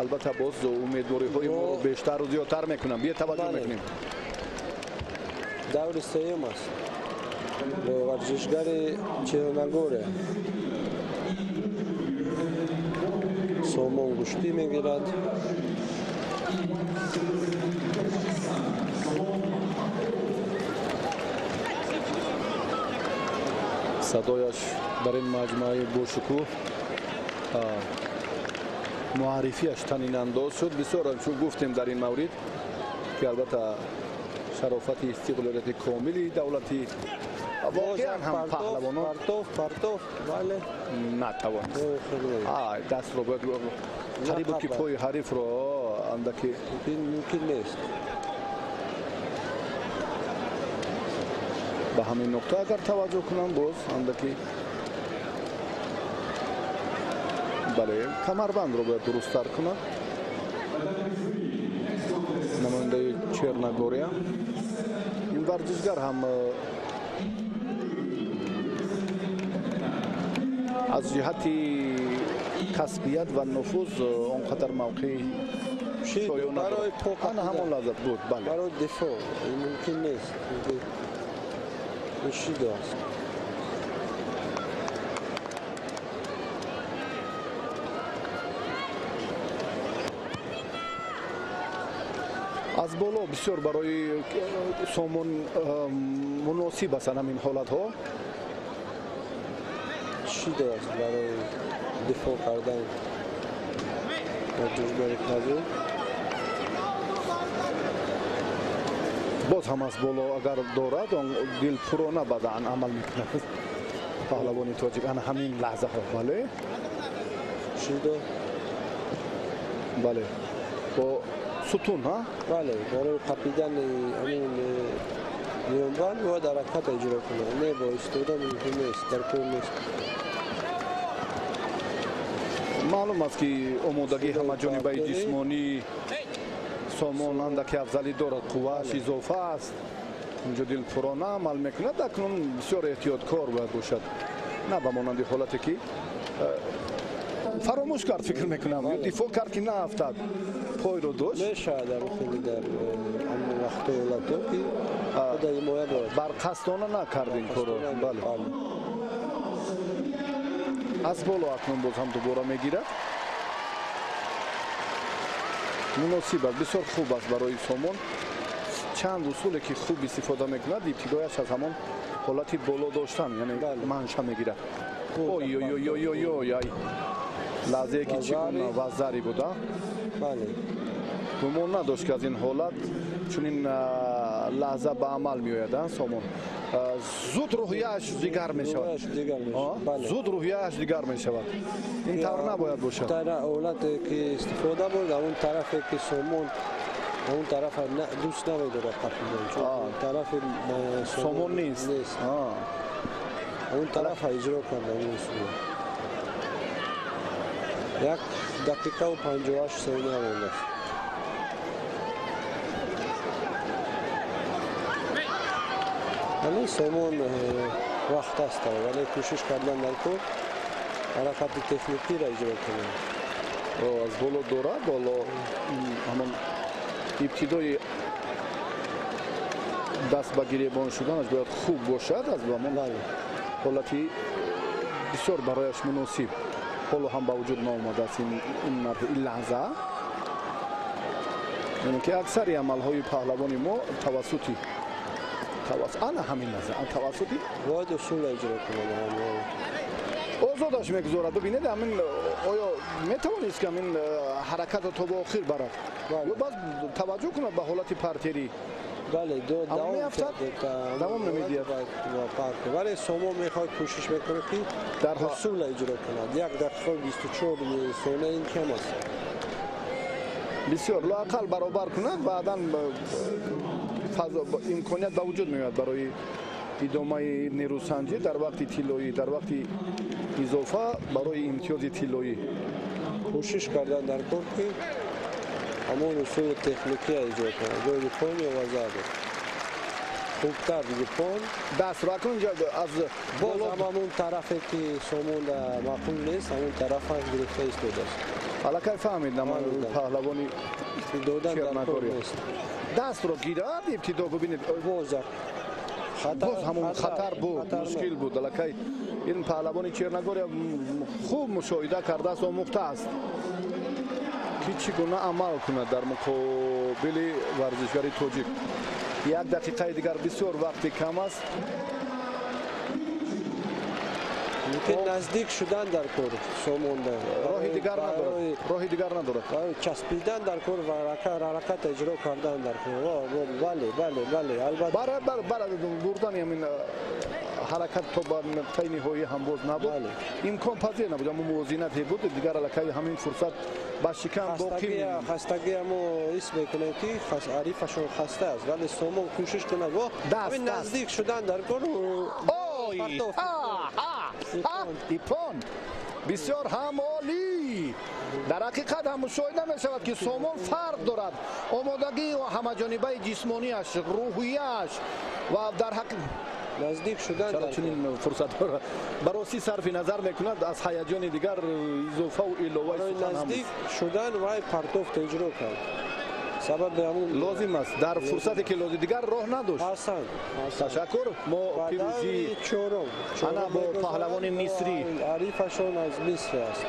Албатта боз умедвориҳои моро бештару зиёдтар мекунанд. Бия таваҷҷӯҳ мекунем. Даври сеюм аст бо варзишгари Черногория. Сомон гӯштӣ мегирад. Садояш дар ин маҷмӯаи бошукӯҳ муаррифиаш танинандоз шуд. Бисёр чун гуфтем дар ин маврид ки албатта шарофати истиқлолияти комили давлатӣ воқеан ҳам паҳлавонон партов бале натавонист. Дастро бояд қариб буд ки пои ҳарифро андаки мумкин нест. Ба ҳамин нуқта агар таваҷҷӯҳ кунам боз андаки бале камарбандро бояд дурусттар кунад намояндаи Черногория. Ин варзишгар ҳам аз ҷиҳати касбият ва нуфуз он қадар мавқеи шоёна ана ҳамон лаҳза буд. Бале барои дифоъ мумкин нест. Шидо аст. Аз боло бисёр барои Сомон муносиб ҳастанд ҳамин ҳолатҳо. Шидо аст барои дифоъ кардан варзишгари қавӣ. Боз ҳам аз боло агар дорад он дилпурона бадан амал мекунад паҳлавони тоҷик ана ҳамин лаҳзаҳо. Бале шидо бале бо сутун ҳа бале барои қапидани ҳамин миёнбанд бояд ҳаракат иҷро кунад. Не бо истода мумкин нест, дар кор нест. Маълум аст ки омодагии ҳамаҷонибаи ҷисмонӣ Сомон андаки афзалӣ дорад, қуввааш изофа аст. Инҷо дилпурона амал мекунад. Акнун бисёр эҳтиёткор бояд бошад, на ба монанди ҳолате ки фаромӯш кард фикр мекунам ё дифоъ кард ки наафтад, пойро дошт. Мешавад хеле дар ҳамон вақтҳо ҳолатҳо ки худа ҳимоя дорад. Барқасдона накард ин корро. Бале аз боло акнун боз ҳам дубора мегирад. Муносиб аст, бисёр хуб аст барои Сомон. Чанд усуле ки хуб истифода мекунад, ибтидояш аз ҳамон ҳолати боло доштан, яъне манша мегирад. Ой-ой-ой-ой-ой, лаҳзае ки чӣ гуна вазари буда. Бале гумон надошт ки аз ин ҳолат чунин лаҳза ба амал меояд. Сомон зуд рӯҳияаш дигар мешавад. Зуд рӯҳияаш дигар мешавад. Ин тавр набояд бошад. Дар ҳолате ки истифода бурд, ҳамон тарафе ки Сомон ҳамон тарафа дӯст намедорад қапидан, чун тарафи Сомон нест. Ҳамон тарафа иҷро кард ҳамон усул. 1 дақиқаву 58 сония мондааст. Вале Сомон вақт аст, вале кӯшиш кардан дар кор ҳаракати техникиро иҷро кунад. Аз боло дорад, боло ҳамон ибтидои даст ба гиребон шуданаш бояд хуб бошад. Аз ҳамон ҳолати бисёр барояш муносиб ҳоло ҳам ба вуҷуд наомадааст ин лаҳза. Яъне ки аксари амалҳои паҳлавони мо тавассути ана ҳамин лаҳза тавассути бояд усул иҷро кунад. Озодаш мегузорад. Бибинед ҳамин оё метавонист ки ҳамин ҳаракатро то ба охир барад ё баъд таваҷҷӯҳ кунад ба ҳолати партерӣ? Бале давом намедиҳад. Вале Сомон мехоҳад кӯшиш мекунад ки дар усул иҷро кунад. 1 дақиқа 24 сония ин кам аст. Бисёр лоақал баробар кунад, баъдан имконият ба вуҷуд меояд барои идомаи нерӯсанҷӣ дар вақти тиллоӣ, дар вақти изофа барои имтиёзи тиллоӣ. Кӯшиш кардан дар кор ки ҳамон усули техникия иҷро кунад. Ё юпон ё вазари. Хубтар юпон. Дастро акнун аз боз ҳам ҳамон тарафе ки Сомон маъқул нест, ҳамон тарафа гирифта истодааст. Аллакай фаҳмид паҳлавони Черногория. Дастро гирад, ибтидо бибинед. Боз ҳамон хатар буд, мушкил буд. Аллакай ин паҳлавони Черногория хуб мушоҳида кардааст, омӯхтааст, ки чӣ гуна амал кунад дар муқобили варзишгари тоҷик. Як дақиқаи дигар, бисёр вақти кам аст. Мумкин наздик шудан дар кор Сомонда. Роҳи дигар надорад. Роҳи дигар надорад. Часпидан дар кор ва ҳаракат иҷро кардан дар кор. Бале, бале, бале, албатта. Бар бурдани ҳамин ҳаракат то ба нуқтаи ниҳоӣ ҳам боз набуд. Имконпазир набуд, аммо мувозинате буд. Дигар аллакай ҳамин фурсат ба шикам боқӣ. Хастагия мо ҳис мекунем, ки ҳарифашон хаста аст, вале Сомон кӯшиш кунад. Ҳамин наздик шудан дар кор. Ипон бисёр ҳам олӣ. Дар ҳақиқат ҳам мушоҳида мешавад, ки Сомон фарқ дорад. Омодагӣ ва ҳамаҷонибаи ҷисмонияш, рӯҳияш ва дар ҳақ наздик шудан. Чаро чунин фурсатҳоро ба ростӣ сарфи назар мекунад, аз ҳаяҷони дигар изофаву иловаи сухан. Наздик шудан вай партофт иҷро кард. Сабаби ҳамун лозим аст дар фурсате ки лозим, дигар роҳ надошт. Ҳасан, ташаккур. Мо пирӯзии чорум ана бо паҳлавони мисрӣ. Ҳарифашон аз Миср аст.